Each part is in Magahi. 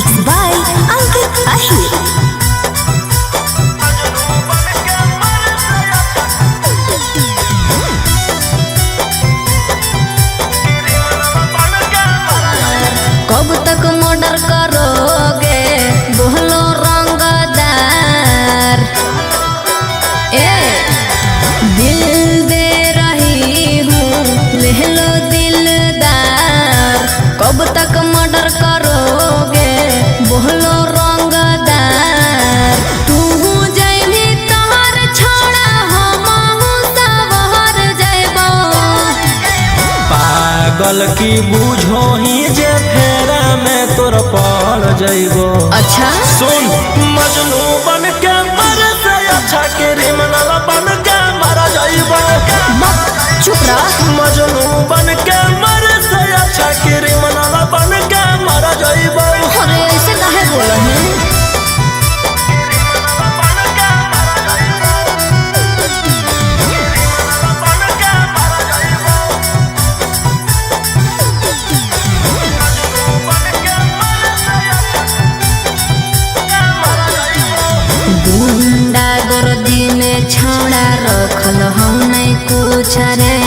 Mix by Ankit Ahir. कब तक मर्डर करोगे बोलो रंगदार। ए दिल दे रही हूँ ले लो दिलदार। कब तक मर्डर करोगे बोलो रंगदार। तू जैभी तोहर छोड़ा हमहू सवर जैबो। पागल की बूझो ही जे फेरा में तोर पड़ जइबो। अच्छा सुन मजनू बन के मर से अच्छा क्रिमिनल बन के मर जइबो। चुप रह। मजनू बन के मर से अच्छा क्रिमिनल बन के मर जइबो। अरे ऐसे काहे बोला है। गुंडा गर्दी में छौड़ा रखल हम नहीं कुछ रे।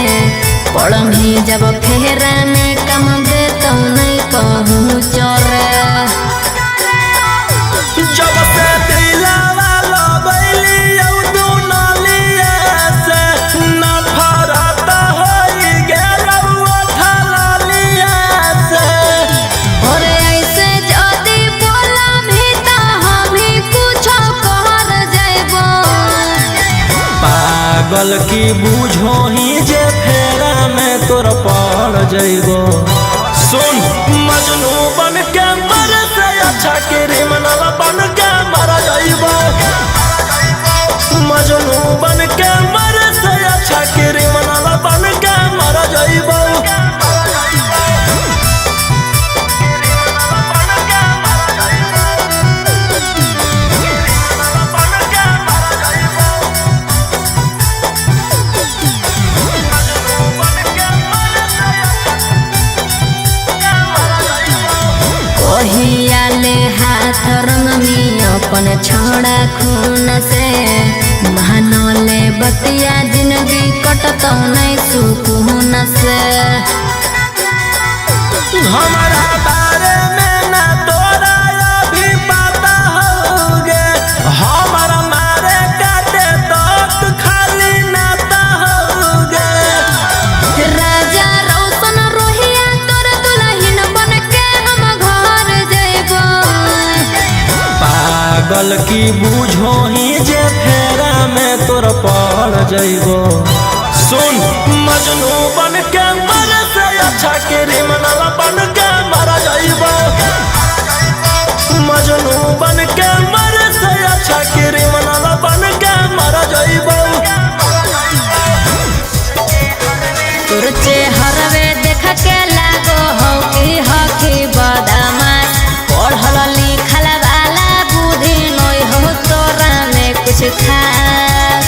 पढ़ी जब फेरा में कम दे तो नहीं पहुँच रे। जब से दिलावा लगैली औ दुनलिया से नफरत होई गेल उठलिया से। और ऐसे जदी बोला भी तो हम ही कुछ कर जैबो। पागल की बूझो ही जे फेरा में तोर पड़ जइबो। सुन मजनू बन के मर से अच्छा क्रिमिनल बन के मर जइबो। मजनू बन के मर से अच्छा क्रिमिनल बन के मर जइबो। कहिया ले हाथ रंग में अपन छोड़ा खून से। महानोले बतिया जिंदगी कटतो नहीं सुकून से। हमारा बारे में ना तोरा अभी पता होगे। हमारा मारे काटे तक खाली नाता होगे। राजा रौशन रोहिया तोर दुल्हन बन के हम घर जैबो। पागल की बूझो ही जे फेरा में तोर पड़ जइबो। सुन मजनू बन के मर से अच्छा क्रिमिनल बन के मर जइबो। मजनू बन के मर से अच्छा क्रिमिनल बन के मर जइबो। तोर चेहरवे देख के लागो हो कि हकी बदमाश। पढ़ल लिखल वाला बुद्धि नहीं हो तोरा में कुछ खास।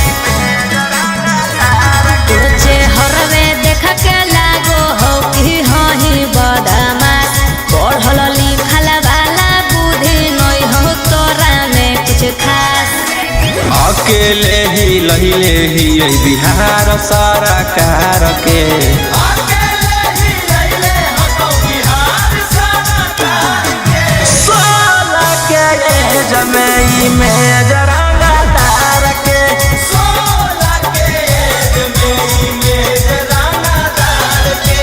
तोर चेहरवे देख के लागो हो कि हही बदमाश। पढ़ल लिखल वाला बुद्धि नहीं हो तोरा में कुछ खास। अकेले ही लहिले ही बिहार सरकार के। सोलह के एज में ई मेजर रंगदार के। 16 के एज में ई मेजर रंगदार के।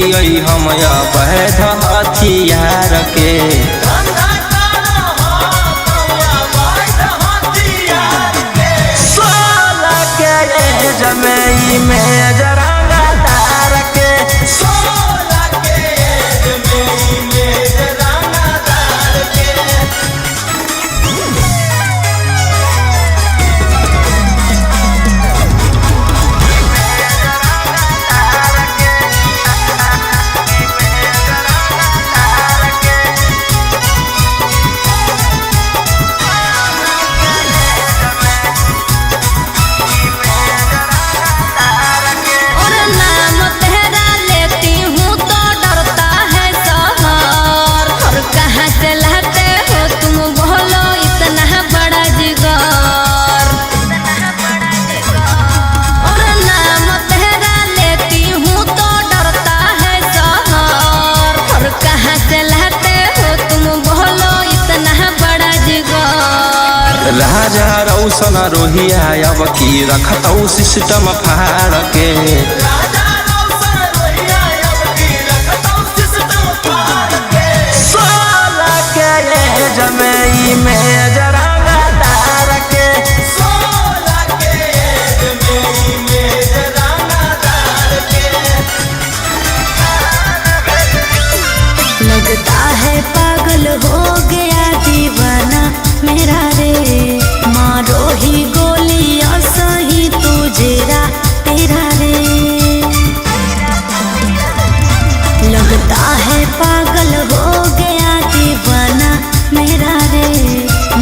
ही हम अवैध हथियार के। 16 के एज में ई मेज रंगदार के, 16 के एज में ई मेज रंगदार के। और नाम तेरा लेती हूँ तो डरता है शहर, और कहाँ से लाते हो तुम बोलो इतना बड़ा जिगर। और नाम तेरा लेती हूँ तो डरता है शहर, और कहाँ से लाते हो तुम बोलो इतना बड़ा जिगर। राजा रौशन रोहिया अब की रखतौ सिस्टम फाड़ के। 16 के एज में ई मेज रंगदार के, 16 के एज में ई मेज रंगदार के। लगता है पागल हो गया दीवाना मेरा रे, मारो ही गोलियां सही तुझेरा तेरा रे। लगता है पागल हो गया दीवाना मेरा रे,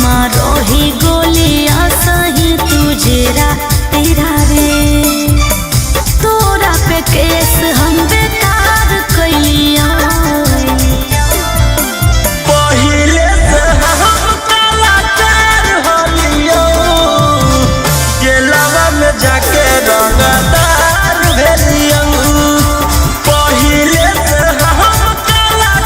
मारो ही गोलियां सही तुझेरा तेरा रे। तोरा पे केस हम बेकार कैलिया, पहिले से हम कलाकार होलियो, जेलवा में जाके रंगदार भेलियो। पहिले से हम कलाकार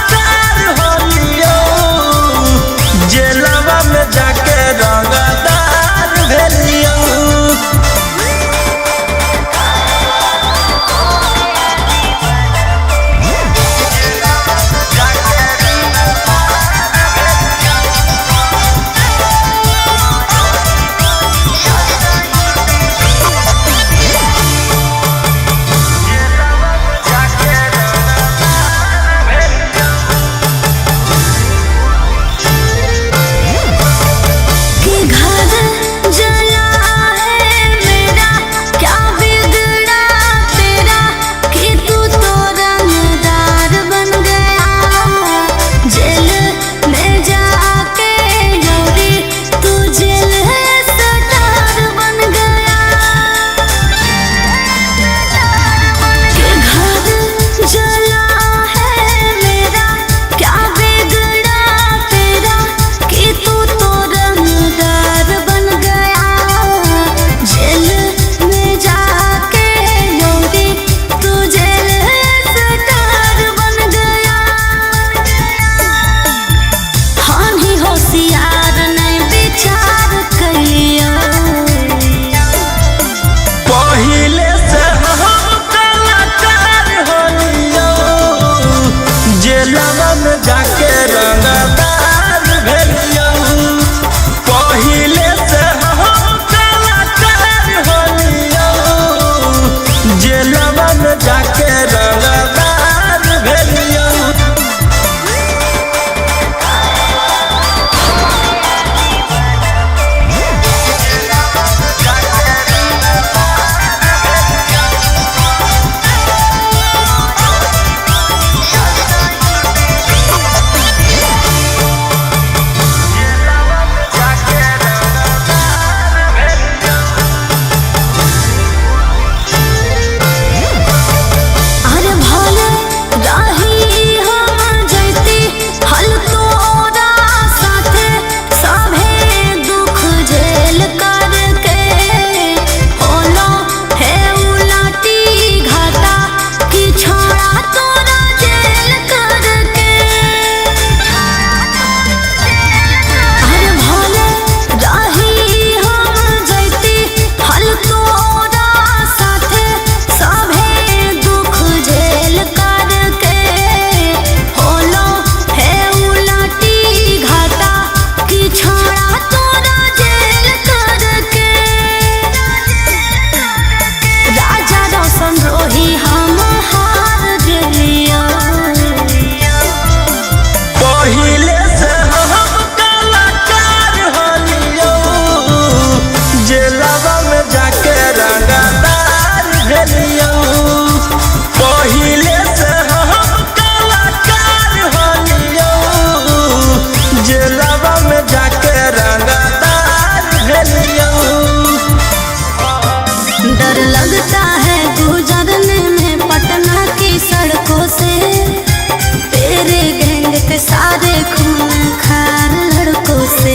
के सारे खून खार लड़कों से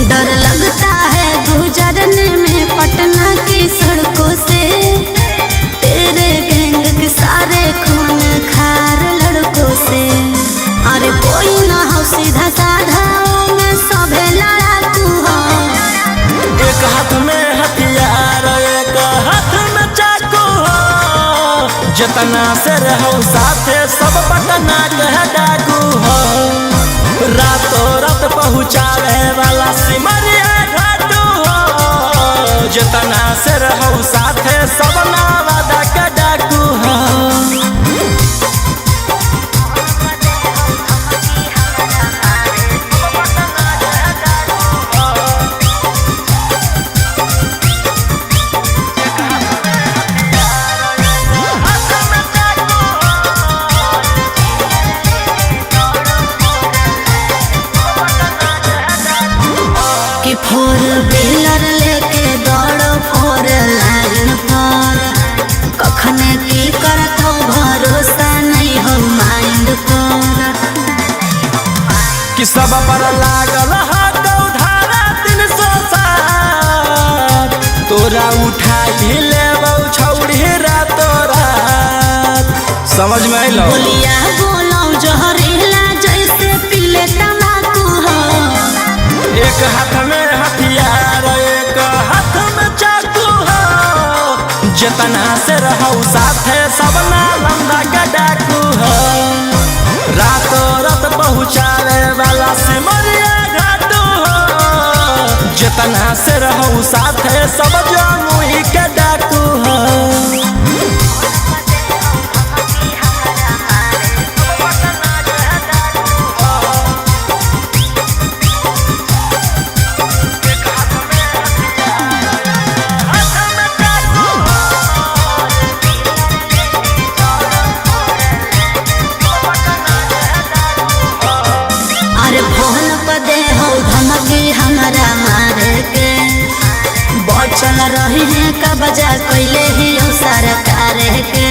डर लगता है गुजरने में पटना की सड़कों से। तेरे गैंग के सारे खून खार लड़कों से। अरे कोई ना हो सीधा साधा में सभे लड़ाकू हो। एक हाथ में हथियार एक हाथ में चाकू हो, जितना से रहो साथे सब पटना के डाकू हो। रातों रात पहुँचावे वाला सिमरिया घाटू हो, जितना से रहो साथे सब नावादा के डाकू हो। कि फोर व्हीलर लेके दौड़ो फोर लाइन पर, कखने की करतो भरोसा नहीं हो माइंड पर। कि सब पर लागल हाथ धारा 307, तोरा उठाई लेबौ छौड़ी रातो रात। समझ में अइलौ? बोलिया बोलो जहरीला जैसे पीले तम्बाकू हो। एक हाथ में हथियार एक हाथ में चाकू हो, जितना से रहो साथे सब नालंदा के डाकू हो। रातों रात पहुँचावे वाला सिमरिया घाटू हो, जितना से रहो साथे सब जमुई के डाकू हो। अरे फोन पर दे हो धमकी हमरा मारे के, बचल रही है कब्जा कैले ही हो सरकार के।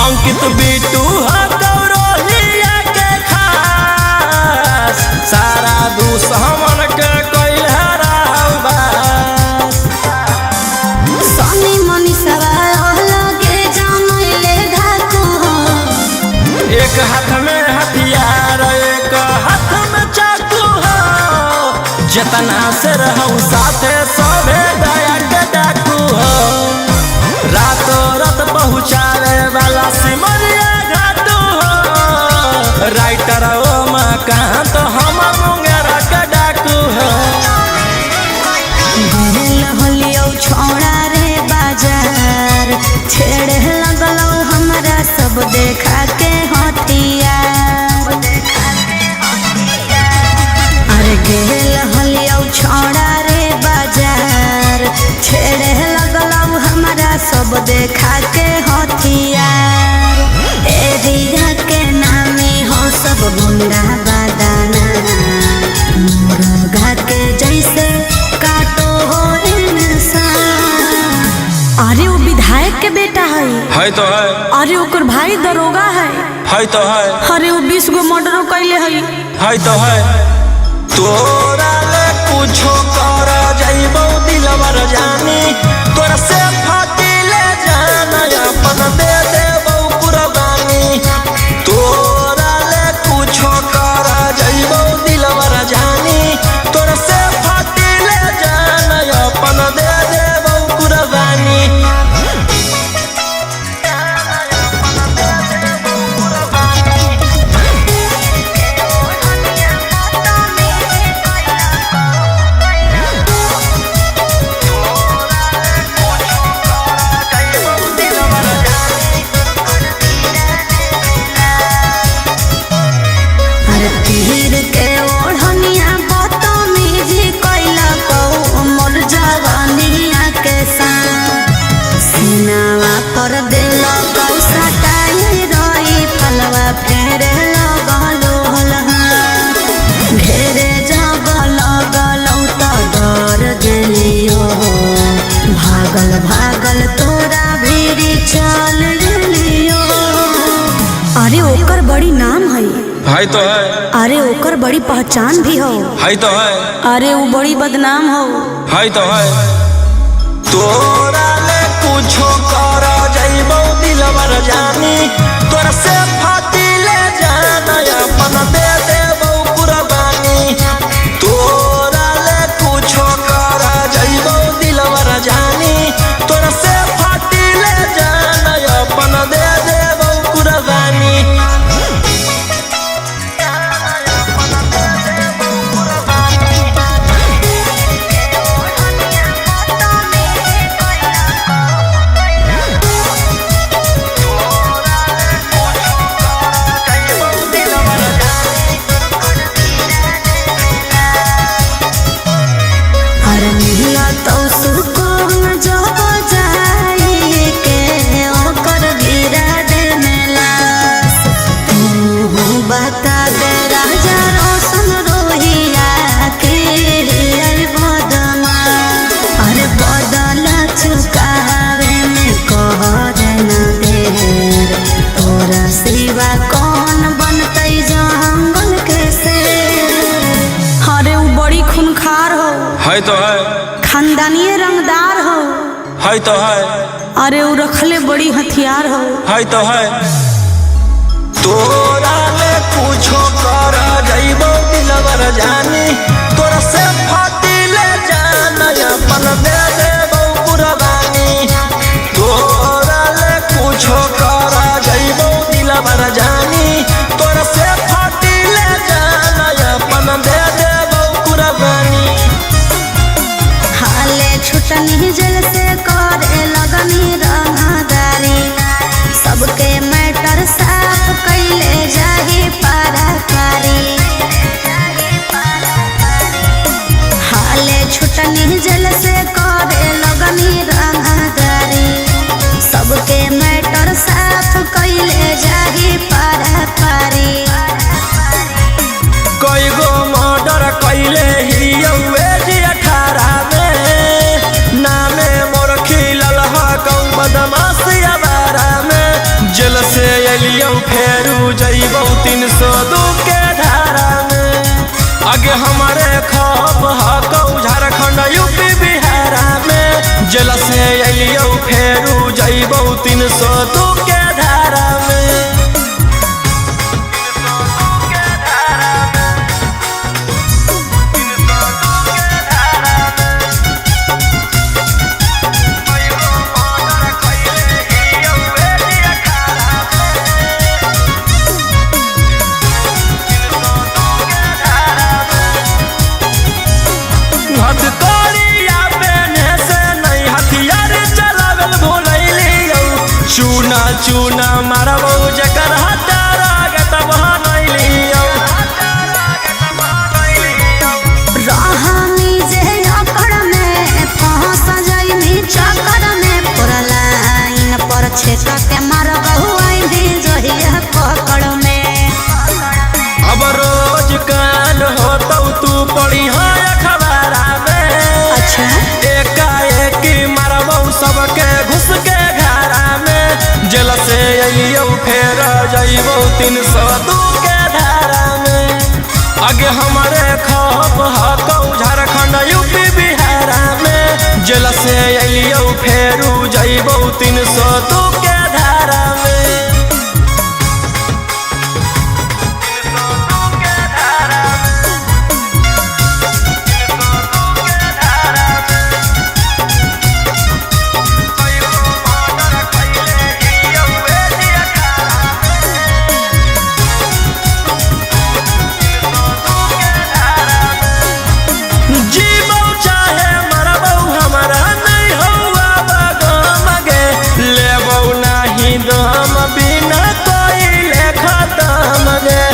अंकित बिट्टू हो गौरोहिया के खास, सारा दुश्मन के कैल हराबास। सोनी मनी सवार लगे जानले धाकू हो। एक हाथ में हथियार एक हाथ में चाकू हो, जितना से रहो साथे सभे दया के डाकू हो। रातों रात पहुँचावे वाला सिमरिया घाटू हो, राइटर ओ मकान तो हम मुंगेरा के डाकू हो। गेल होलियौ छौड़ा रे बाजार, छेड़े लगलौ हमरा सब देखा के हथियार। अरे गेल होलियौ छौड़ा रे बाजार, छेड़े लगलौ हमरा सब देखा के हथियार। एरिया के नामे हो सब गुंडा बादाना, मुर्गा के जैसे काटो हो इंसान। अरे वो विधायक के बेटा है। है तो है। अरे ओकर भाई दरोगा है। है तो है। अरे वो 20 गो मर्डरो कैले है। है तो है। तोरा ले कुछो कर जइबौ दिलवर जानी, तोरा से फाटिले जान अपन दे देबौ कुर्बानी। तोरा ले कुछो कर जइबौ दिलवर जानी, तोरा से फाटिले जान अपन दे देबौ कुर्बानी। अरे तीर के ओढ़निया बदतमीजी कैला कौ मोर जवानिया के साथ। सीनावा पर देल कौ सटाई रही फलवा फेरे लगलो हलहा। घेरे जब लगलौ त डर गेलियो, भागल भागल तोरा भीड़ है तो है। अरे ओकर बड़ी पहचान भी हो। है तो है। अरे वो बड़ी बदनाम हो। है तो है। तोरा ले कुछो कर जइबो दिलवर जानी, तोरा से फाटी ले जाना अपन दे देबो कुर्बानी। तोरा ले कुछो कर जइबो दिलवर जानी, तोरा से फाटी ले जाना अपन दे देबो कुर्बानी। अरे मिला तो सुकून जो जाई के ओकर गिरा दे मेला। तू बता दे राजा रोशन रोहिया के रे बदमा। अरे बदल चुकावे में कहर न देर, तोरा सिवा कौन बनतै जंगल के शेर। अरे वो बड़ी खूनखार हो। है तो है। खानदानी रंगदार हो। है तो है। अरे वो रखले बड़ी हथियार हो। है तो है। तोरा ले कुछो कर जइबो दिलवर जानी, तोरा से फाटी ले जाना अपन दे देबो कुर्बानी। तोरा ले कुछो कर जइबो दिलवर जानी, तोरा से फाटी ले जाना अपन दे देबो कुर्बानी। हाले छुटनी जेल से करे लगनी रंगदारी, सबके मैटर साफ कैले जाही पारा पारी। हाले छुटनी जेल से करे लगनी रंगदारी, सबके मैटर साफ कैले जाही पारा पारी। कई गो मर्डर कैले ही जी 18 में, नामे मोर खिलल हकौ बदमाशी अबारा में। जेल से एलियौ फेरू जइबौ 302 के धारा में। आगे हमारे खौफ हकौ झारखंड यूपी बिहार में। जेल से एलियौ फेरू जइबौ 302 के धारा में। हथकड़िया पहने से नहीं हथियार चलावल भुलैलियौ। चूना चूना मारबौ जकर हटारा गतब नैलियौ। रहनी जे अकड़ में फंस जाइनी चक्कर में, पूरा लाइन पर छेक के मारबहु आइनी जहिया पकड़ में। अब रोज कान होतौ तू पड़ी है अखबारा में। अच्छा। एकाएक मारबौ सबके घुस के घरा में। जेल से अइयौ फेर जइबौ 302 के धारा में। आगे हमारे खौफ हकौ झारखंड यूपी बिहार में। जेल से अइयौ फेरू जइबौ 302 के धारा में। जीबौ चाहे मरबौ हमरा नहीं हौवा बगम गे। लेबौ नाही दम बिना कोई खतम गे।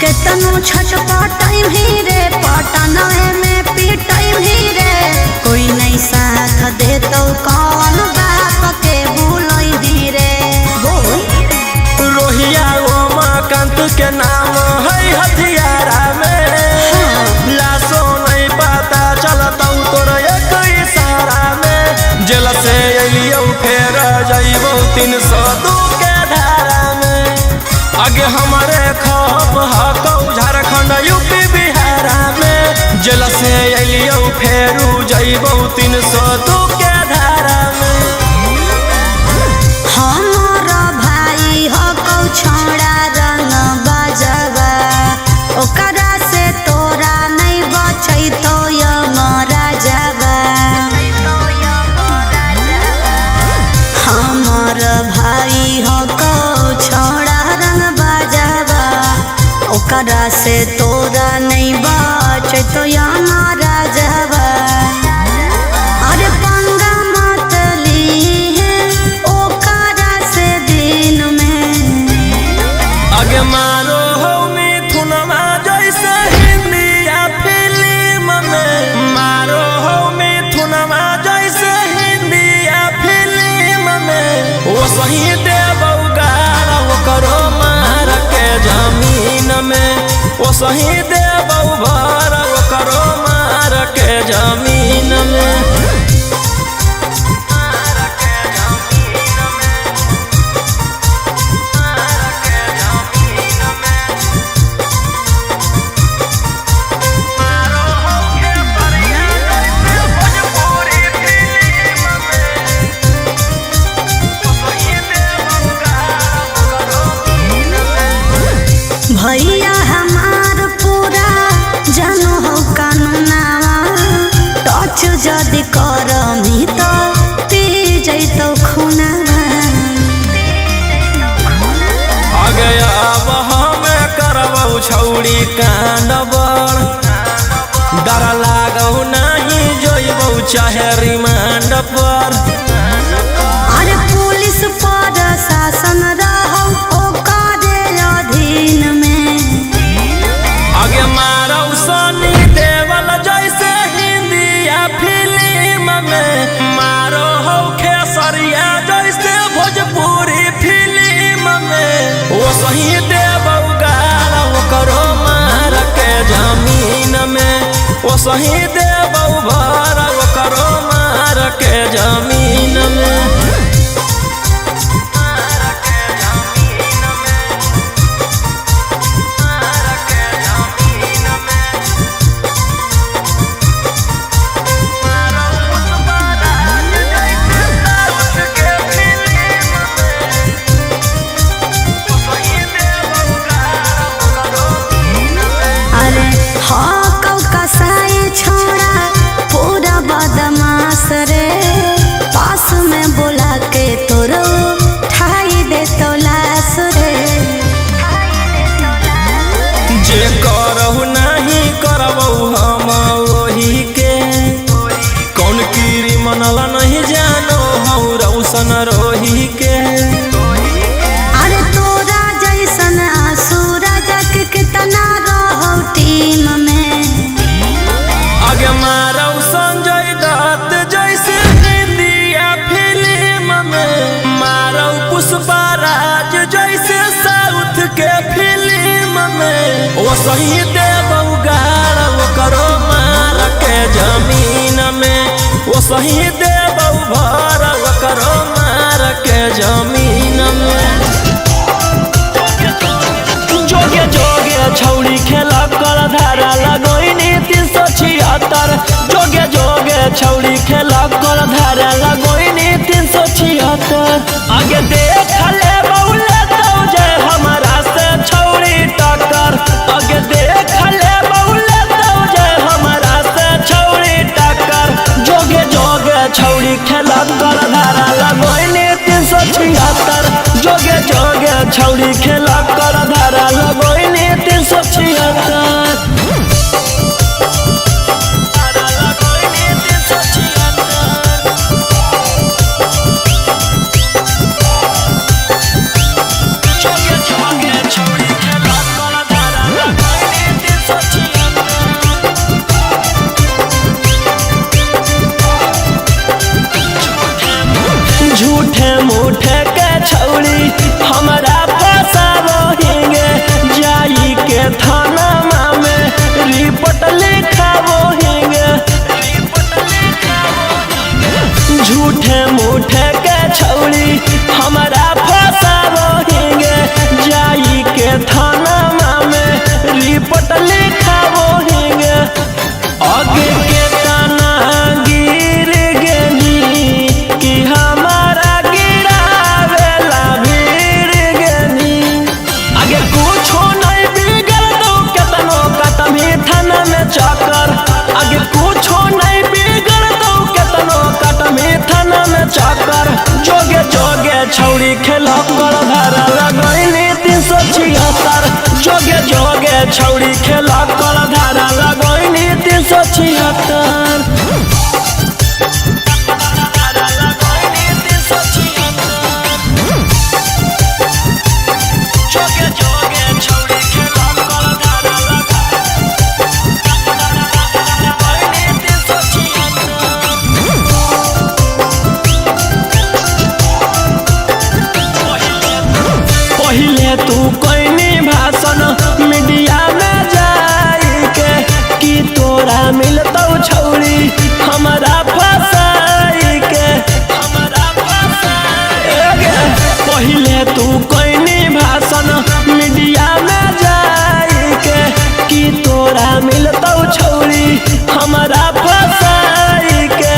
केतनो छटपटाई भी रे पटनाए में पिटाई भी रे, कोई नहीं साथ देतो कौन बाप के बुलई भी रे। बोल रोहिया उमाकांत के नाम है हथियारा में। लाशो नहीं पता चलतौ तोर एक इशारा में। जेल से अइलियौ फेर जइबौ 302 के धारा में। आगे हमारे खौफ हकौ झारखंड यूपी बिहार में। जेल से अलियौ फेरू जइबौ 302 के धारा में। हमर भाई हकौ छौड़ा रंग बजवा, ओकरा से तोरा नहीं बचैतौ यमराजवा। हमर भाई हकौ छौड़ा रंग बजवा, ओकरा से तोरा नहीं बचैतौ यमराजवा। अरे पंगा मत लीहे ओकरा से दिन में। आगे मारो हो मिथुनमा जैसे हिंदिया फिल्म में। मारो हो मिथुनमा जैसे हिंदिया फिल्म में। वो सही देबौ गारा ओकरो मार के जमीन में। वो सही देबौ भर ओकरो मार के जमीन में। भैया हमार पूरा जानो हो कानूनावा, टच जदि करमी तो पी जैतौ खुनावा। आगे अब हमें करबौ छौड़ी कांड बड़, डर लागौ नहीं जइबौ चाहे रिमांड पर। अरे पुलिस पर शासन रहौ ओकरे अधीन में। आगे मारौ सनी देवल जैसे हिंदिया फिल्म में। मारो हौ खेसरिया जैसे भोजपुरी फिल्म में। वो सही देबौ गारा ओकरो मार के जमीन में। वो सही देबौ भर ओकरो मार के जमीन में। अरे हकौ कसाई छोड़ा पूरा बदमाश रे, पास में बोला के तोरो ठाई दे तो लाश रे। जे करहु नहीं करबौ हम ओही के, कौन कीरी मनला नहीं जानो हौ रौशन रोही के। अरे तोरा जैसन आंसू राजा के कितना रहौ टीम में। आगे मारौ संजय दत्त जैसे हिंदिया फिल्म में। मारौ पुष्पा राज जैसे साउथ के फिल्म में। वो सही देबौ गारा ओकरो मार के जमीन में। वो सही देबौ भर ओकरो मार के जमीन में। जोगे जोगे छौड़ी खेला कर धारा लगोइनी 376। जोगे जोगे छौड़ी खेला कर धारा लगोइनी 376। आगे देख ले बौले तौ जे हमरा से छौड़ी टक्कर। आगे देख ले बौले तौ जे हमरा से छौड़ी टक्कर। जोगे जोगे छौड़ी खेला कर धारा लगोइनी 376। जोगे जोगे छौड़ी खेला कर धारा लगोइनी 376। झूठे मूठे के छौड़ी हमरा फसाबोहिंगे, जाई के थाना में रिपोर्ट लिखाबोहिंगे। झूठे मूठे के छौड़ी हमरा फसाबोहिंगे, जाई के थाना में रिपोर्ट लिखावो हिंगे। आगे के ताना गिर गेनी कि हमारा गिरावेला भीड़ गेनी। आगे कुछो नहीं बिगड़ दो केतनो कतमी थाना में चक्कर। आगे कुछो नहीं बिगड़ दो केतनो कतमी थाना में चक्कर। जोगे जोगे छौड़ी खेला कर धारा लगैली 376। जोगे जोगे छौड़ी खेला कर धारा लगैली 376। जोगे जोगे छौड़ी खेला कर धारा लगैली 376। पहिले तू कोइनी भाषण मीडिया में जाई के कि तोरा मिलतौ छौरी हमरा फसाई के। हमरा फसाई के। पहिले तू कोइनी भाषण मीडिया में जाई के कि तोरा मिलतौ छौरी हमरा फसाई के।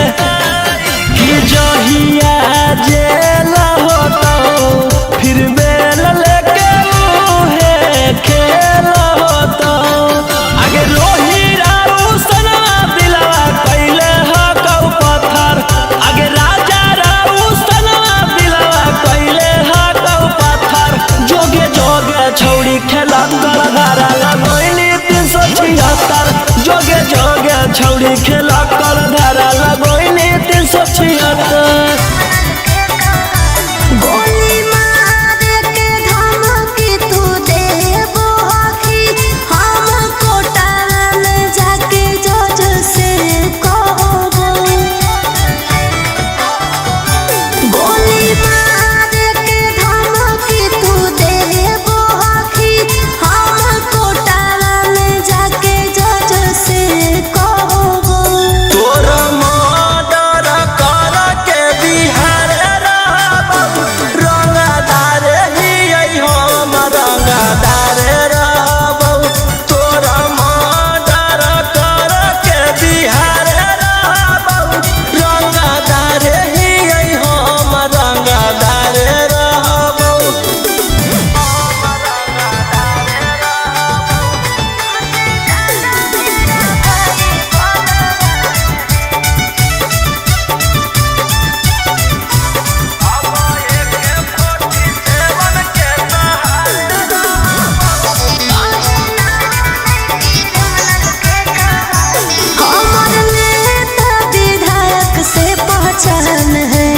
कि जहिया जेल होतौ फिर बेल लेके उहे खेल होतौ। आगे रोही रारू सनवा दिलवा कैले हकौ पत्थर। आगे राजा रारू सनवा दिलवा कैले हकौ पत्थर। जोगे जोगे छौड़ी खेला कर धारा लगैली 376। जोगे जोगे छौड़ी खेला कर धारा लगैली 376। गोली मार के धमकी तू देबो हकी, हम कोटाला में जाके जज से कहबो। गोली मार के धमकी तू देबो हकी, हम कोटाला में जाके जज से कहबो। तोर मर्डर कर के बिहार रहबौ, रंगदार हियै हम रंगदार रहबौ। तोर मर्डर कर के बिहार रहबौ, रंगदार हियै हम रंगदार रहबौ। हमर नेता विधायक से पहचान है,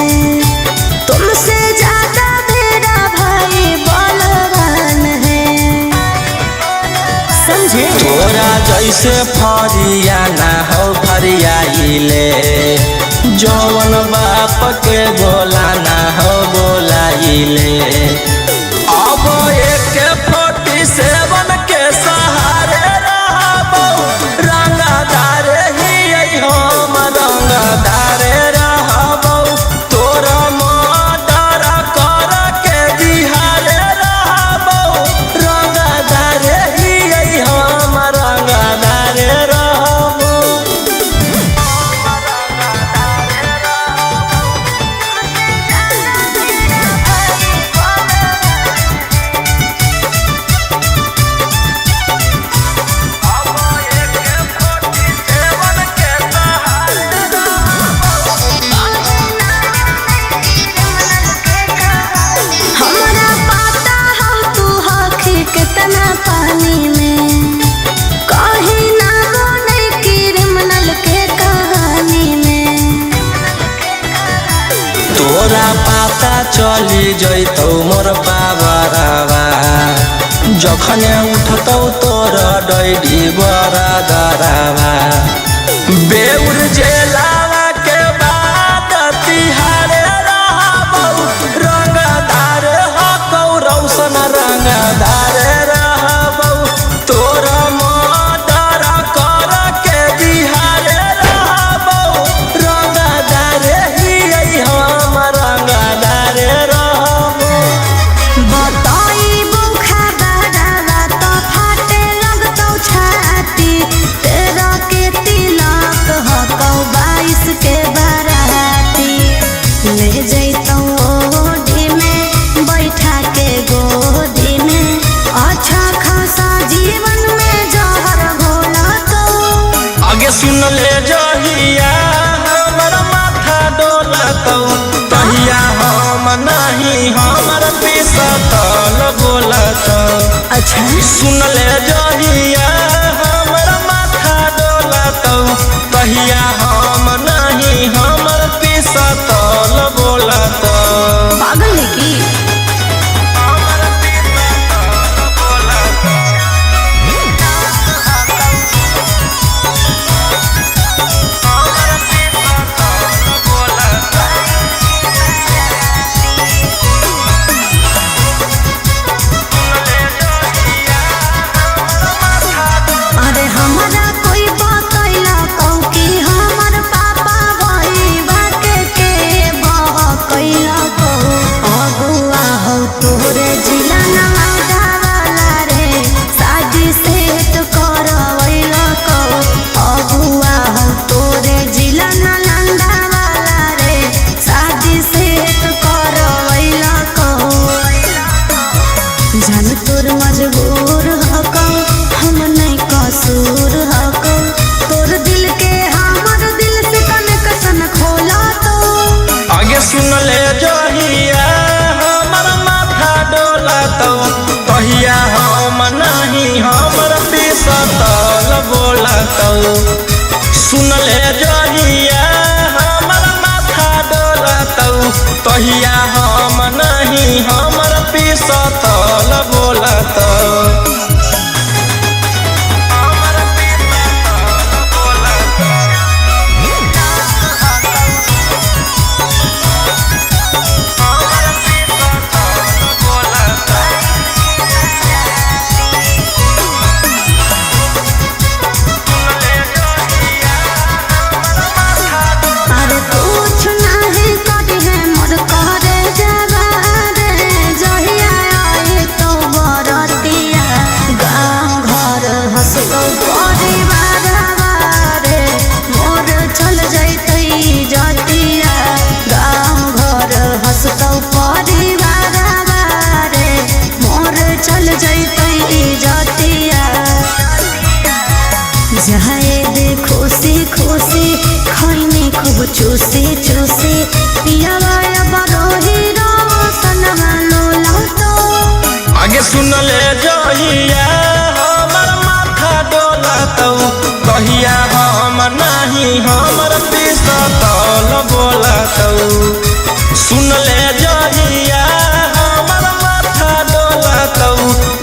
तुमसे ज्यादा मेरा भाई बलवान है। समझे? तोरा जैसे फरिया ना हो फरियाइले, जवन बाप के बोला ना हो बोलाइले। अब AK-47 के सहारे रहबौ, रंगदार हियै हम रंगदार रहबौ। तोर मर्डर कर के बिहार रहबौ, रंगदार हियै हम रंगदार रहबौ। हमरा पता हो तू हकी कितना पानी में, कहीं ना बोले क्रिमिनल के कहानी में। तोरा पाता चली जैतौ मोर पावरवा, जखने उठतौ तोर डैडी बरादरवा। बेउर जेलावा के बाद तिहारे रहबौ, रंगदार हकौ रौशन रंगदार रहबौ। तोर मर्डर कर के बिहार रहबौ, रंगदार हियै हम रंगदार रहबौ। बताई बुखाबारा अच्छा। सुन ले जहिया हमर माथा डोलतौ, तहिया हम नहीं हमर पिसतल बोलतौ। पागल है की? अरे हमरा कोई बतैला कौ कि हमर पापा भई बाके के बहकैला कौ। अगुआ हौ तोरे जिला नवादा वाला रे, शादी सेट करवैला कौ। अगुआ हौ तोरे जिला नालंदा वाला रे, शादी सेट करवैला कौ। जान तोर मजबूर हकौ, हम नहीं कसूर हकौ। तोर दिल के हमर दिल से कनेक्शन खोला तो। आगे सुन ले जहिया हमर माथा डोलतौ, तहिया हम नहीं हमर पिसतल बोलतौ। सुन ले जहिया हमर माथा डोलतौ, तहिया हम नहीं हमर पिसतल बोलतौ। अरे कुछ नहीं करी है मोर करे जावा रे, जहिया आई तो बरतिया गाँव घर हंसतो परिवार रे, मोर चल जैतै जतिया। गाँव घर हंसतो परिवार रे, मोर चल जैतै जतिया। जाए दे खुशी खुशी खैनी खूब चूसी चूसी, पियावा बरोही रोशनवा लोला तो। आगे सुन ले जहिया हमर माथा डोलतौ, तहिया हम नहीं हमर पिसतल बोलतौ। सुन ले जहिया हमर माथा डोलतौ,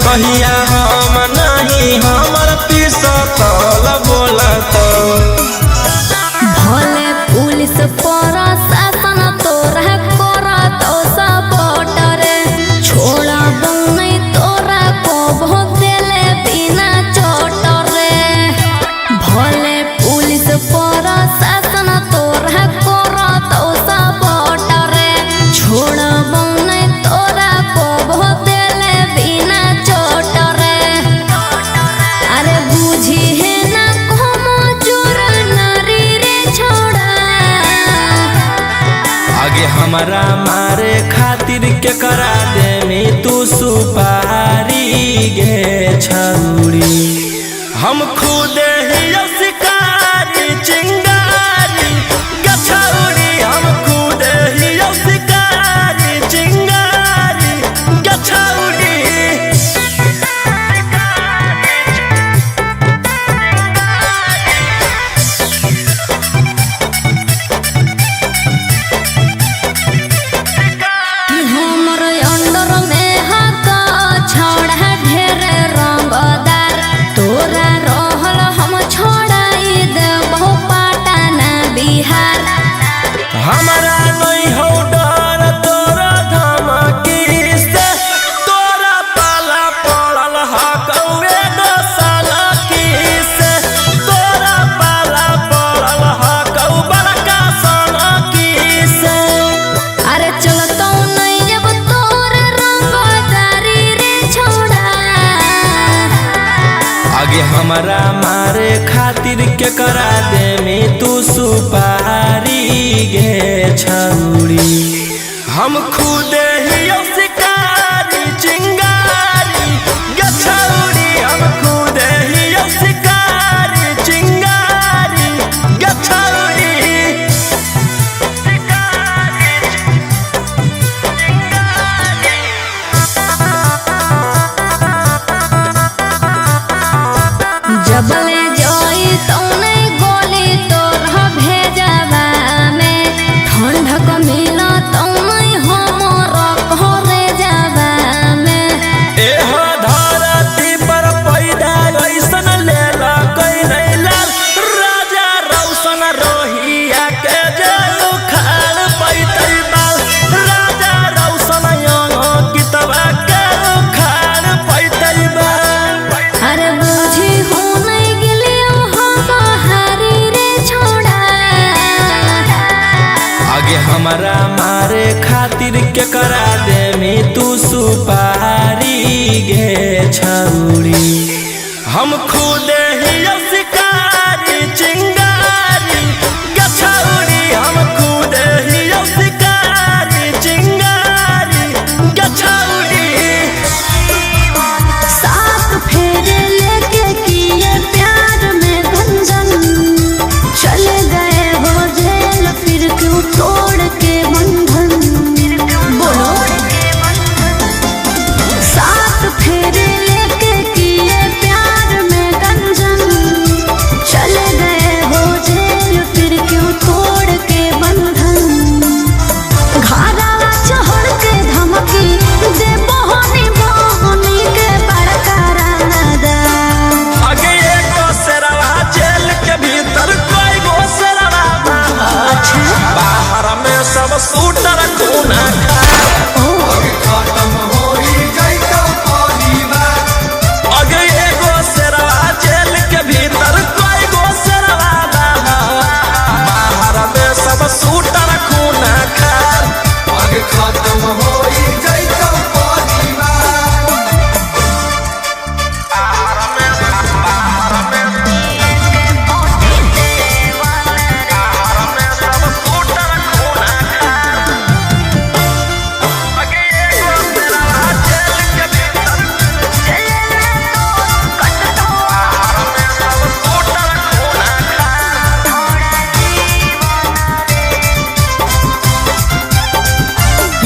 तहिया हम नहीं हमर पिसतल बोलतौ। भले पुलिस प्रशासन तोरा करतौ सपोर्ट रे, छोड़बौ नै तोरा कबो देले बिना चोट रे। भले पुलिस प्रशासन तोरा करतौ सपोर्ट रे, छोड़बौ नै तोरा कबो देले बिना चोट रे। अरे बुझी है ना como चोर नारी रे छोड़ा। आगे हमरा मारे खातिर के करा देमी तू सुपारी गे छौरी। हम खुद ही शिकारी चिंगारी गछौरी, हम खुद ही शिकारी चिंगारी गछौरी। कि हमर अंडर में हक छोड़ा ढेर रंगदार, तोरा रहल हम छोड़ाई देबौ पटना बिहार। हमारा नहीं हो डर तोरा धमकी से, तोरा पाला पड़ल हकौए दोसाला की से, तोरा पाला पड़ल हकौ बड़का सोना की से। अरे चलतौ नहीं अब तोर रंगदारी रे छोड़ा। आगे हमरा मारे खातिर के करा देमी तू सुपारी गे छौरी। हम खुद ही शिकारी चिंगारी गछौरी, हम खुद ही शिकारी चिंगारी गछौरी। आगे हमारा मारे खातिर के करा दे में तू सुपारी गे छौरी। हम खुद ही शिकारी चिंगारी गे छौरी। हम खुद ही शिकारी चिंगारी गे छौरी। सात फेरे लेके किए प्यार में गंजन, चले गए हो जेल फिर क्यों तोड़ के बंधन। बोलो। सात फेरे लेके किए प्यार में गंजन, चले गए हो जेल फिर क्यों तोड़ के बंधन। घारा चढ़ के धमकी दे बहनी बहनी के बड़का रानादार। आगे एगो शेरवा जेल के भीतर कोई गो शेरवा बाहर। बाहर में सब सूटर खूना खा। आगे एगो शेरवा जेल के भीतर कोई गो शेरवा बाहर। बाहर में सब सूटर खूना खा। खत्म होई जैतौ परिवार।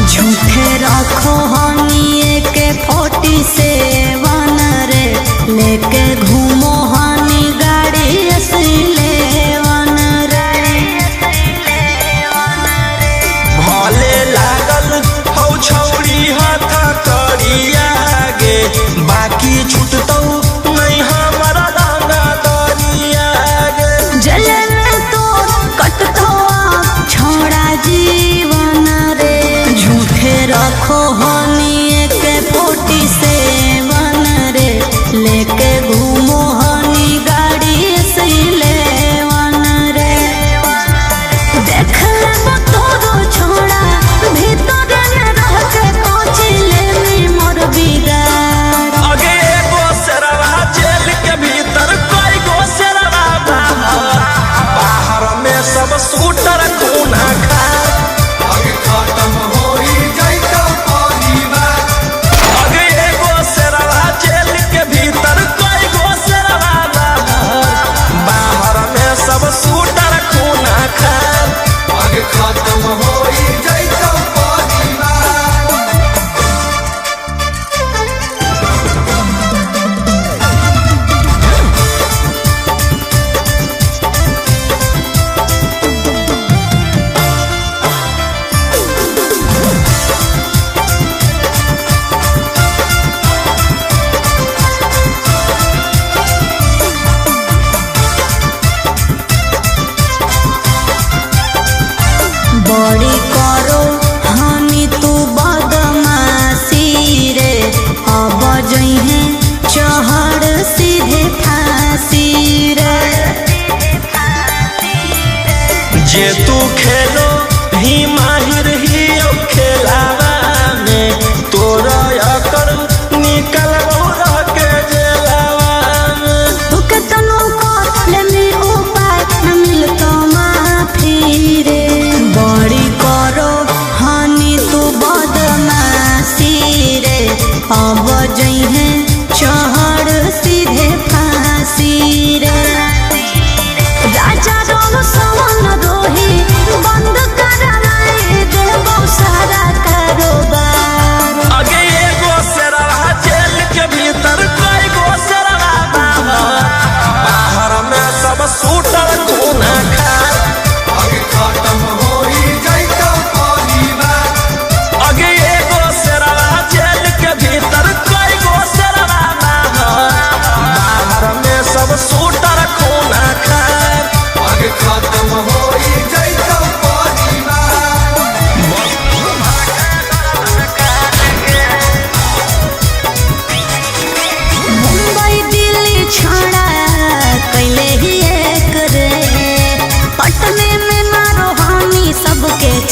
झूठे रखो हनी के 47 रे, लेके घूमो हनी गाड़ी 81 रे। भले लागल हौ छौरी हाथ करिया गे, बाकी छुटतौ नहीं हमरा रंगा दरिया गे। जले में तो कटतो छोड़ा जीवन रे। झूठे रखो हनी के 47 रे, लेके घूमो हनी गाड़ी 81 रे। देख लेबो तोरो छोड़ा भीतर न रह के कोच लेनी मोर बिगाड़। आगे एगो शेरवा जेल के भीतर कोई गो शेरवा बाहर। बाहर में सब सूटर खूना खा। खत्म होई जैतौ परिवार। आगे एगो शेरवा जेल के भीतर कोई गो शेरवा बाहर। बाहर में सब सूटर खूना खा। खत्म होई जैतौ परिवार। बड़ी करो हनी तू बदमाशी रे, अब जइहे चहड़ सीधे फांसी रे। जे तू खेलो ही माहिर ही ओ खेलावा में, तोरा अकर निकलबो रह के जेलावा में। तू केतनो कर लेनी उपाय न मिलतो माफी रे। बड़ी करो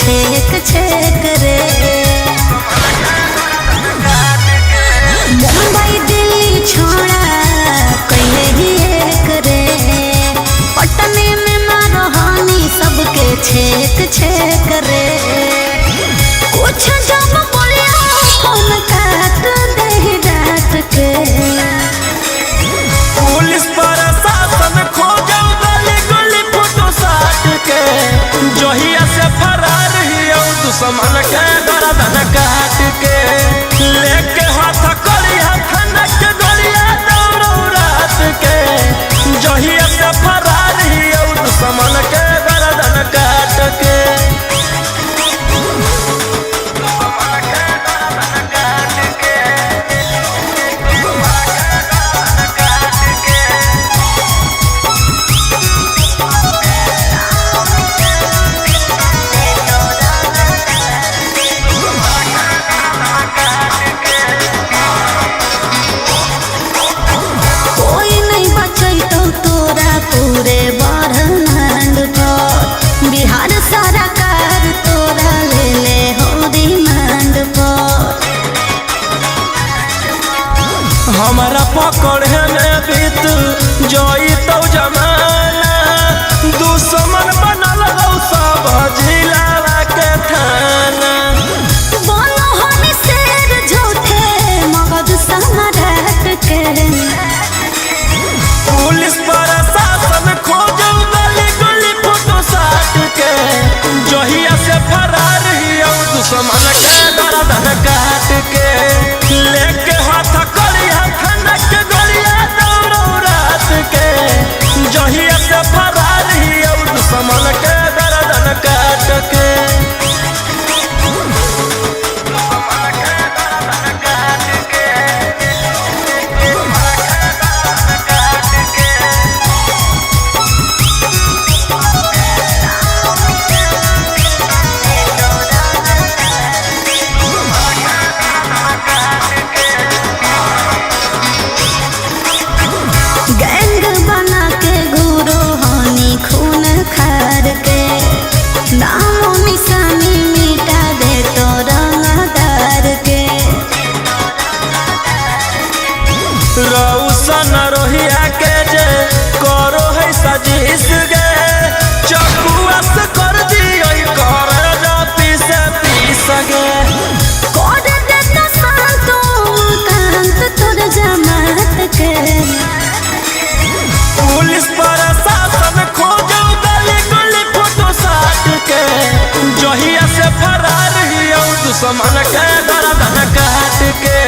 छेक छेक रे। मुंबई दिल्ली छोड़ा कइले ही एक रे, पटने में मारो हानि सबके छेक छेक रे। कुछ जब बोलिया फोन काट दे डांट के, पुलिस प्रशासन खोजो गली गली फोटो साट के, जहिया से फरार हियौ दुश्मन के गर्दन काट के, लेके हाथ करिया थाना के गलिया दौड़ौ रात के, जहिया से फरार हियौ दुश्मन के गर्दन काट के। कोई नहीं बचैतौ तोरा पूरे ब्रह्मांड पर, बिहार सरकार तोरा ले ले हो डिमांड पर। हमारा पकड़े में बीत जइतौ जमाना, दुश्मन बनल हौ सब जिला के थाना। बोलो हम शेर झूठे मगध सम्राट के, पुलिस प्रशासन खोजो गली गली फोटो साट के, जहिया से फरार हियौ दुश्मन के गर्दन काट के, लेके हाथ करिया थाना के गलिया दौड़ौ रात के, जहिया से फरार हियौ दुश्मन के गर्दन काट के। गैंग बना के घूरो हानि खून खार के, नामो निशानी मिटा दे तो रंगदार के। रौशन रोहिया के जे करो है साजिश गे, चकुआ से कर दियो कर पीस पीस गे। कर देता शांत कांत तोर जमात के, पुलिस प्रशासन खोजो गली गली फोटो साट के, जहिया से फरार हियौ दुश्मन के गर्दन काट के,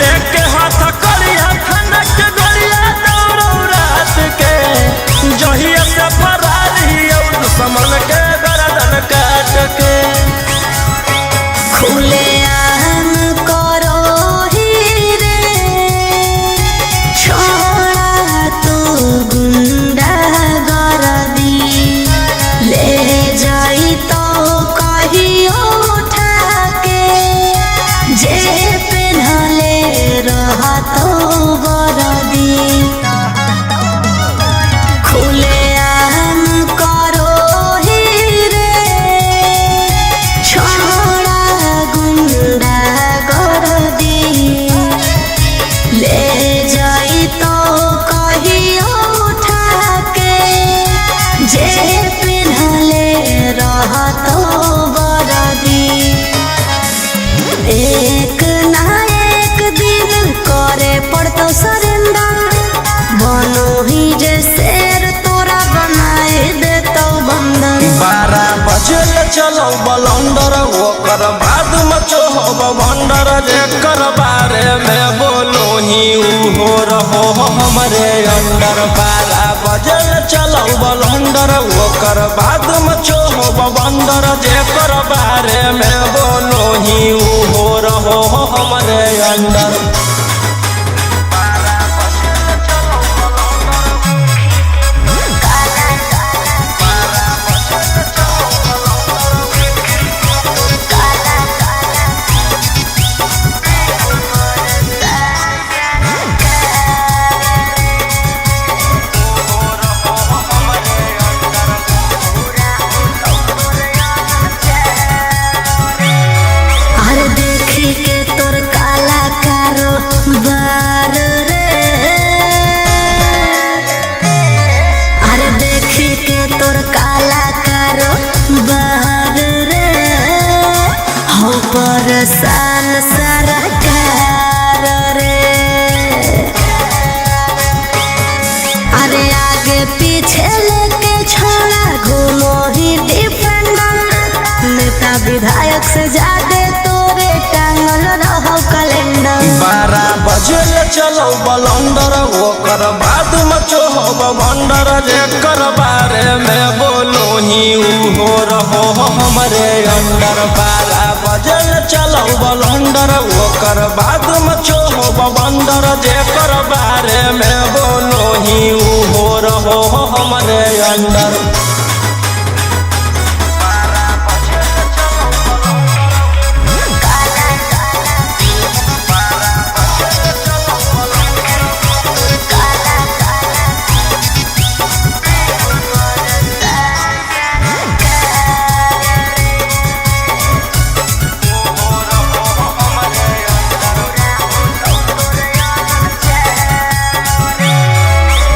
लेके हाथ करिया थाना के गलिया दौड़ौ रात के, जहिया से फरार हियौ दुश्मन के गर्दन काट के। खुले आम करो ही रे छोड़ा तू गुंडा गर्दी, ले जाई तो कहियो उठा के, जे पेन्हले रहतो बरदी। खुले आम करो ही रे छोड़ा गुंडा गर्दी, ले जाई तो कहियो उठा के, जे पेन्हले रहतो बरदी। एक ना एक दिन करे पड़तो सरेंडर, बनो ही जे शेर तोरा बनाए देतो बंदर। 12 बजे चलो बलंडर ओकर बाद मचो भंडर, जेकर बारे में बोलो ही उहो रहो हमरे अंडर। 12 बजे चलो बलंडर ओकर बाद मचो बंदर, जेकर बारे में बोलो ही उहो रहो हमरे अंडर। Yeah. परेशान सरकार रे। अरे आगे पीछे लेके छोड़ा घूमो ही डिफेंडर, नेता विधायक से ज्यादा तोरे टांगल रहो कैलेंडर। 12 बजे चलो बलंडर, ओकर बाद मचो हो भंडर। जेकर बारे में बोलो ही उहो रहो हमरे अंडर। 12 बजे चलो बलंडर, ओकर बाद मचो हो भंडर। जेकर बारे में बोलो ही उहो रहो हमरे अंडर।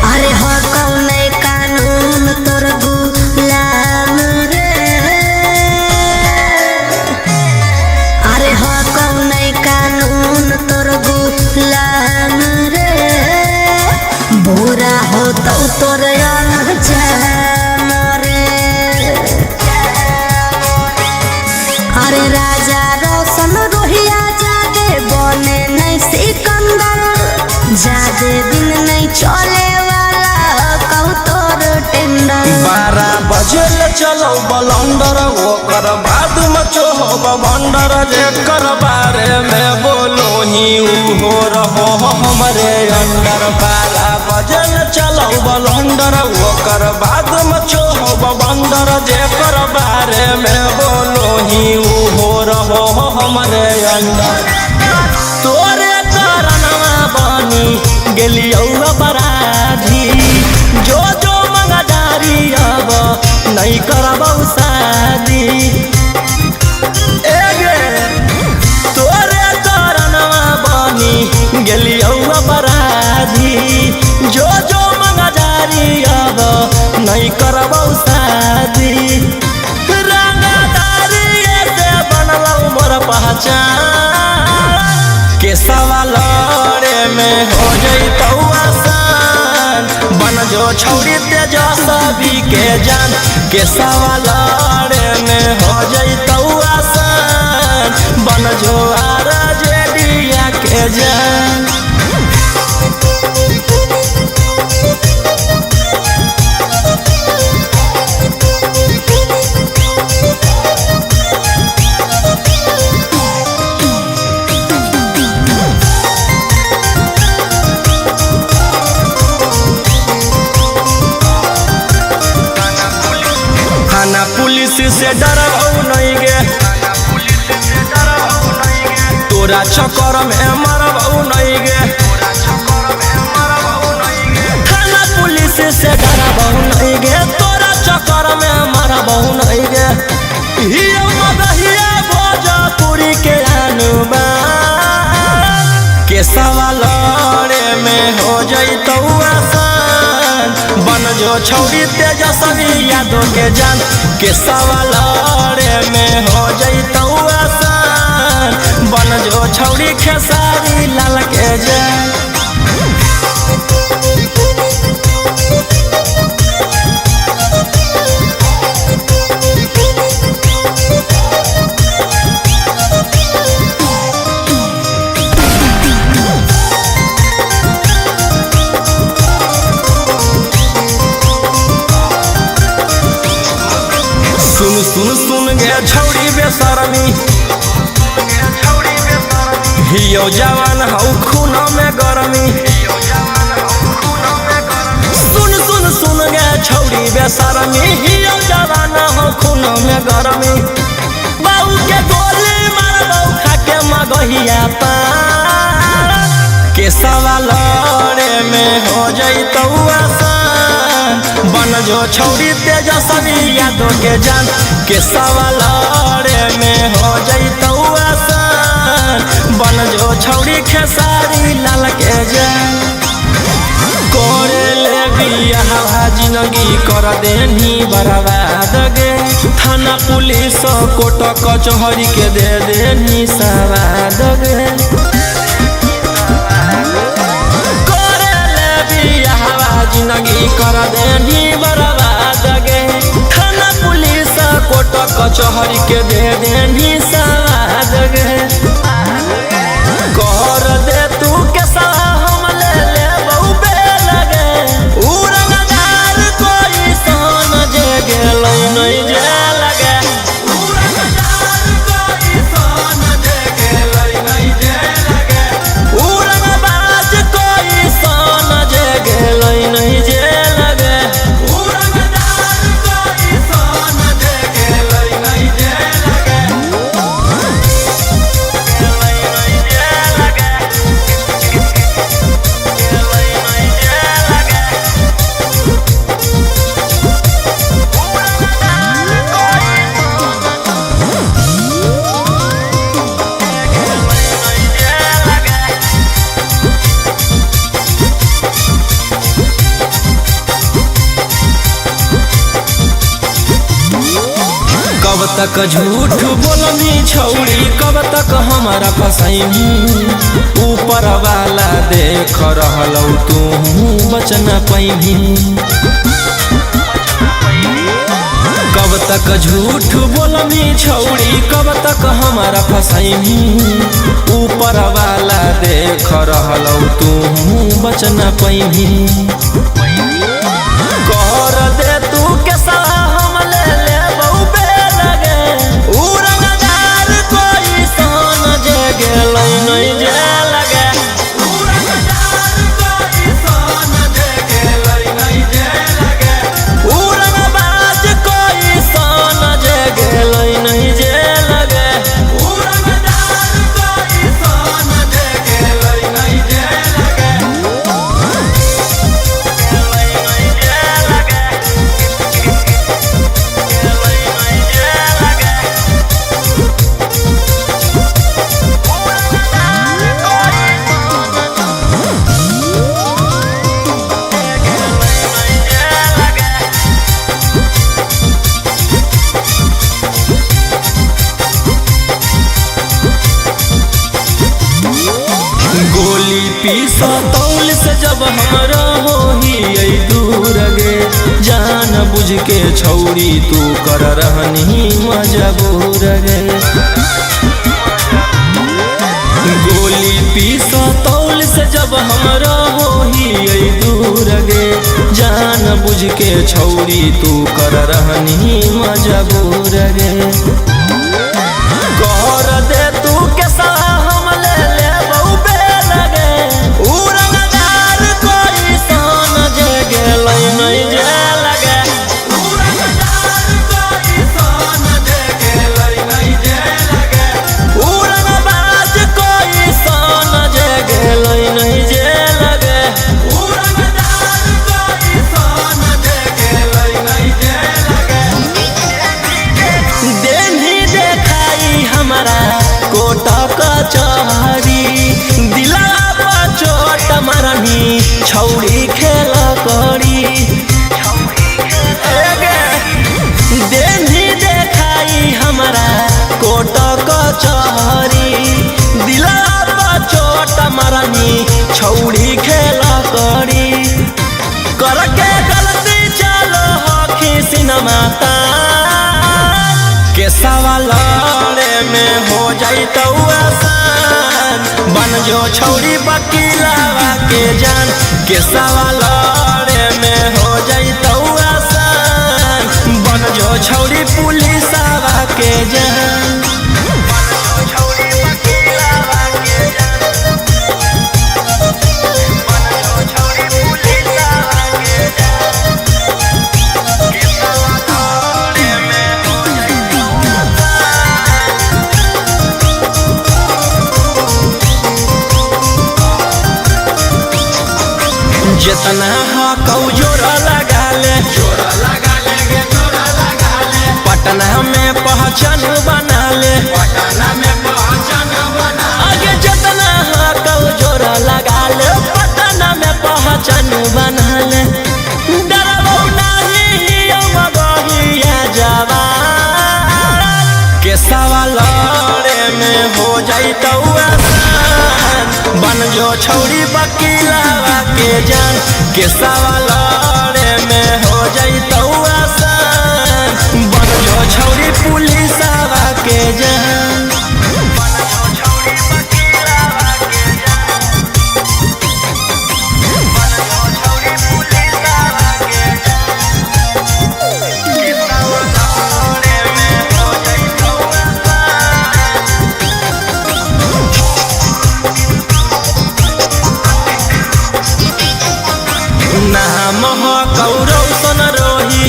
अरे हो कौन कानून तोर गुलाम रे। अरे हो कौन कानून तोर गुलाम रे। बुरा हो तो तोर अनजान रे। अरे राजा रोशन रोहिया जादे बने नहीं सिकंदर, जादे दिन नहीं चले वाला कहू तोर टेंडर। 12 बजे चलो बलंडर, ओकर बाद मचो हो भंडर। जेकर बारे में बोलो ही उहो रहो हमरे अंडर। 12 बजे चलो बलंडर, ओकर बाद मचो हो भंडर। जेकर बारे में बोलो ही उहो रहो हमरे अंडर। तोरे कारणवा बनी गेलियौ अपराधी, जो जो मंगदारी अब नहीं करबौ शादी। ए गे तोरे कारणवा बनी गेलियौ अपराधी, जो जो मंगदारी अब नहीं करबौ शादी। रंगदारी से बनलौ मोर पहचान, के सवा लड़े में हो जइतौ आसान। बन जो छौरी तेजस्वी के जान, के सवा लड़े में हो जइतौ आसान। बन जो आरजेडिया के जान। थाना पुलिस से डरबौ नहीं गे, तोरा चक्कर में मरबौ नहीं गे। थाना पुलिस से डरबौ नहीं गे, तोरा चक्कर में मरबौ नहीं गे। हियो मगहिया भोजपुरी के अनुबा, के सवा लड़े में हो जइतौ आसान। बन जो छौरी तेजस्वी यादव के जान, के सवा लड़े में हो जइतौ आसान। बन जो छौरी खेसारी लाल के जान। सुन सुन सुन गे छौरी बेशरमी, हियो जवान हौ खून में गरमी। सुन सुन सुन गे छौरी बेशरमी, हियो जवान हौ खून में गरमी। बाऊ के गोली मारबौ खाके मगहिया पान, के सवा लड़े में हो जइतौ आसान। बन जो छौरी तेजस्वी यादव के जान, के सवा लड़े में हो जइतौ आसान। बन जो छौरी खेसारी लाल के जान। करे ले बियाहवा जिंदगी कर देनी बर्बाद गे। थाना पुलिस कोर्ट कचहरी के दे देनी सवाद गे। करे ले बियाहवा जिंदगी कर देनी बर्बाद गे। थाना पुलिस कोर्ट कचहरी के दे देनी सवाद गे। कर दे तू के हम ले ले बहु लगे उ रंगदार कोई सन जे गेलै नहीं जे लगे। उ रंगदार कोई सन जे गेलै नहीं जे लगे। उ रंगबाज कोई सन जे गेलै नहीं जे लगे। उ रंगदार कोई सन जे गेलै नहीं जे लगे। कब तक झूठ बोलनी छौड़ी, कब तक हमारा फसैनी। ऊपर वाला देख रहल तू बचन पैनी। कब तक झूठ बोलनी छौड़ी, कब तक हमारा फसैनी। ऊपर वाला देख रहल तू बचन पैनी। कर दे तू के हम ले ले बहु लगे उ रंगदार कोई सन जे गेलै नहीं जे लगे। उ रंगदार कोई सन जे गेलै नहीं जे लगे। उ रंगबाज कोई सन जे गेलै नहीं जे लगे। उ रंगदार कोई सन जे गेलै नहीं जे लगे। गोली पीस तौल से जब हमरा होही दूर गे। जान बुझ के छौरी तू कर रहनी मजबूर गे। गोली पीस तौल से जब हमरा होही दूर गे। जान बुझ के छौरी तू कर रहनी मजबूर गे। कर दे तू के हम ले ले बहु लगे उ रंगदार कोई सन जे गेलै नहीं जे लगे। उ रंगदार कोई सन जे गेलै नहीं जे लगे। उ रंगबाज कोई सन जे गेलै नहीं जे लगे। उ रंगदार कोई सन जे गेलै नहीं जे लगे। देनी देखाई हमारा कोट कचहरी, दिला पर चोट मारनी छौड़ी खेल करी। देनी देखाई हमारा कोट कचहरी, दिला पर चोट मारनी छौड़ी खेल करी। करके गलती चलो हखी सिनेमा के सवाल लड़े में हो जाई तो आसान। बन जो छौड़ी वकीलावा के जान के सवाल लड़े में हो जाई तो आसान। बन जो छौड़ी पुलिसवा के जान। बन जो छौड़ी वकीलावा के जान। बन जो छौड़ी पुलिसवा के जान। के सवाल लड़े में हो जाई तो आसान। जितना हकौ जोरा लगा ले, जोरा लगा ले गे जोरा लगा ले। पटना में पहचान बना ले, पटना में पहचान बना। आगे जितना हकौ जोरा लगा ले, पटना में पहचान बना ले। के सवा लड़े में हो जैतौ आसान, बन जो छौरी बकीलावा के जान। के सवा लड़े में हो जैतौ आसान, बन जो छौरी पुलिसवा के जान। नाम हो कौरव सन रोही,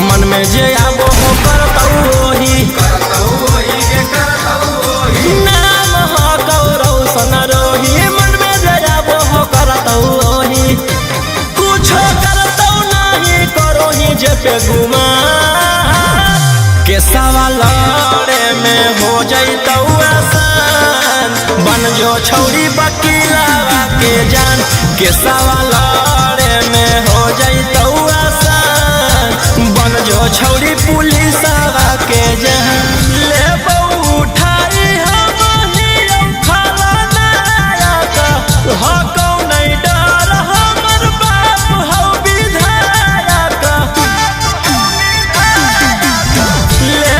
मन में जे आबो हो करतौ ओही। नाम हो कौरव सन रोही, मन में जे आबो हो करतौ ओही। कुछो करतौ नाही करोही जे पे गुमान, के सवा लड़े में हो जैतौ आसान, बन जो छौरी बकीलावा के जान। के सवा लड़े में हो जैतौ आसान, बन जो छौरी पुलिसवा के जान। ले उठाई हम हियौ खलनायक, हकौ नहीं डर हमर बाप हौ विधायक। ले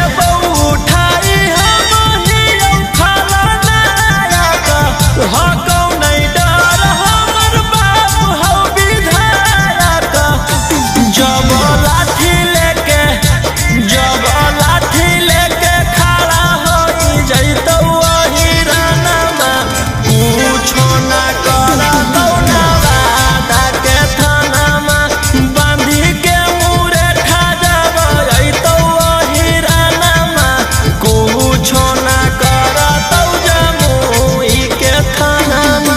उठाई हम हियौ खलनायक, हकौ नहीं डर हमर बाप हौ विधायक। जब लाठी लेके, जब लाठी लेके खड़ा होई जैतौ अहिरानमा, कुछो ना करतौ नवादा के थानामा। बांधी के मुरेठा जब अइतौ अहिरानमा, कुछो ना करतौ जमुई के थानामा।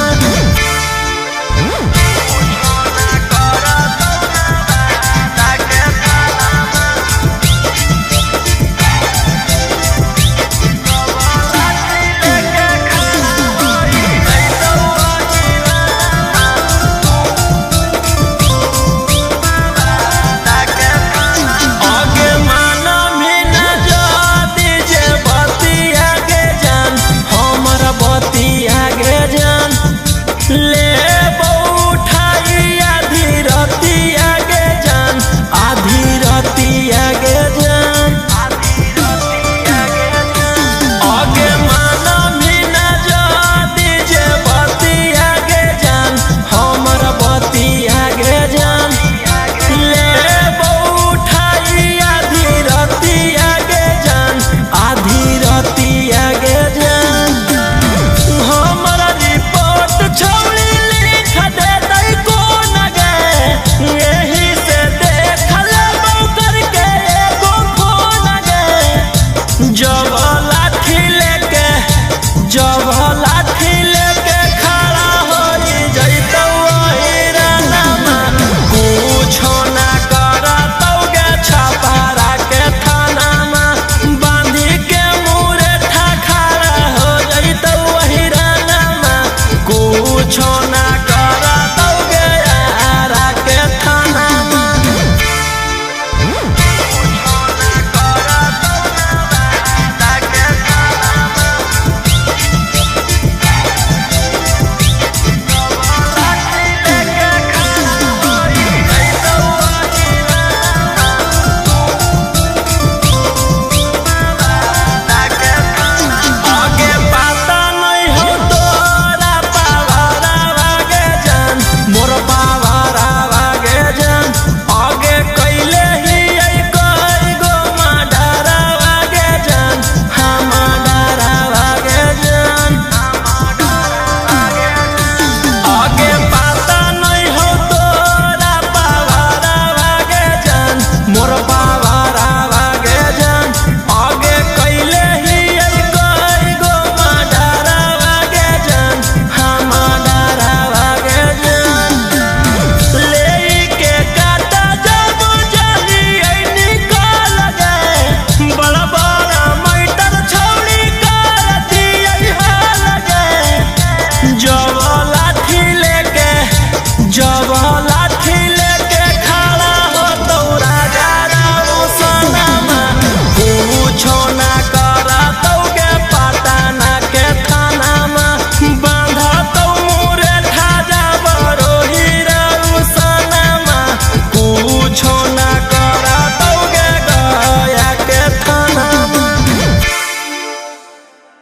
आगे माना भी न जाती जे बती आगे जान, हमर बती आगे जान। ले उठाई आधी रती आगे जान, आधी रती आगे जान। आगे माना भी न जाती जे बती आगे जान, हमर बती आगे जान। ले उठाई आधी रती आगे जान, आधी रती आगे जान। हमर रिपोर्ट छौरी लिख देतै कोन गे, एही से देख लेबौ करके एगो फोन गे। जब लाठी लेके, जब लाठी लेके खड़ा होई जैतौ अहिरानमा, कुछो ना करतौ गे छपारा के थानामा। बांधी के मुरेठा खड़ा हो जैतौ अहिरानमा, कुछो ना करतौ गे आरा के थानामा। आगे पता नहीं हो तोरा पावारा वागे जान, मोर पावारा वागे जान। आगे कैले ही ऐ कई गो माडारा वागे जान, हम डारा वागे जान। आगे पता नहीं हो तोरा पावारा वागे जान, मोर पावारा वागे जान। आगे कैले ही ऐ कई गो माडारा वागे जान, हम डारा वागे जान। ले के काटा जब जाही ऐ निकाल गए, बड़ा बड़ा मैटर छौरी करती ऐ हाल गए। जब लाठी लेके, जब